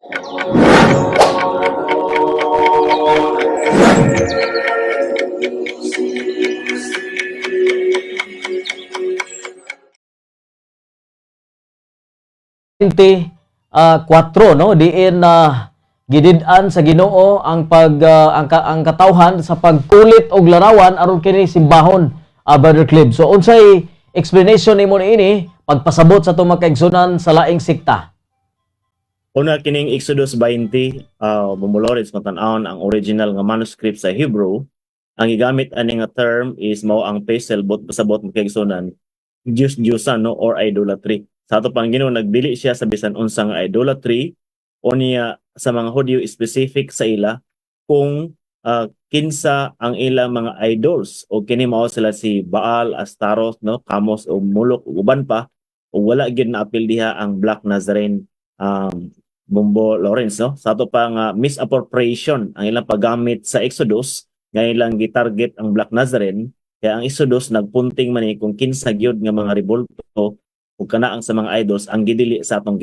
24, no, diin na gidid-an sa Ginoo ang pag ang, ang katawhan sa pagkulit og larawan aron kini simbahon, Brother Clib. So unsay explanation nimo niini pagpasabot sa atong mga kaigsunan sa laing sekta? Una, kining Exodus 20, Bombo Lawrence, kung tan-awon ang original nga manuscript sa Hebrew, ang gigamit ani nga term is mao ang pesel, bot pasabot, mga kaigsunan, Diyos Diyosan, no, or idolatry. Sa ato pang Ginoo nagdili siya sa bisan unsa nga idolatry o niya sa mga Hudyo, specific sa ila kung kinsa ang ilang mga idols o kini mao sila si Baal, Astaroth, no, Kamos o Mulok ug uban pa, ug wala gyud naapil diha ang Black Nazarene, Bombo Lawrence, no. Sa ato pa nga misappropriation ang ilang paggamit sa Exodus nga ilang gitarget ang Black Nazarene, kaya ang Exodus nagpunting man ni kung kinsa gyud nga mga rebulto ug kana ang sa mga idols ang gidili sa atong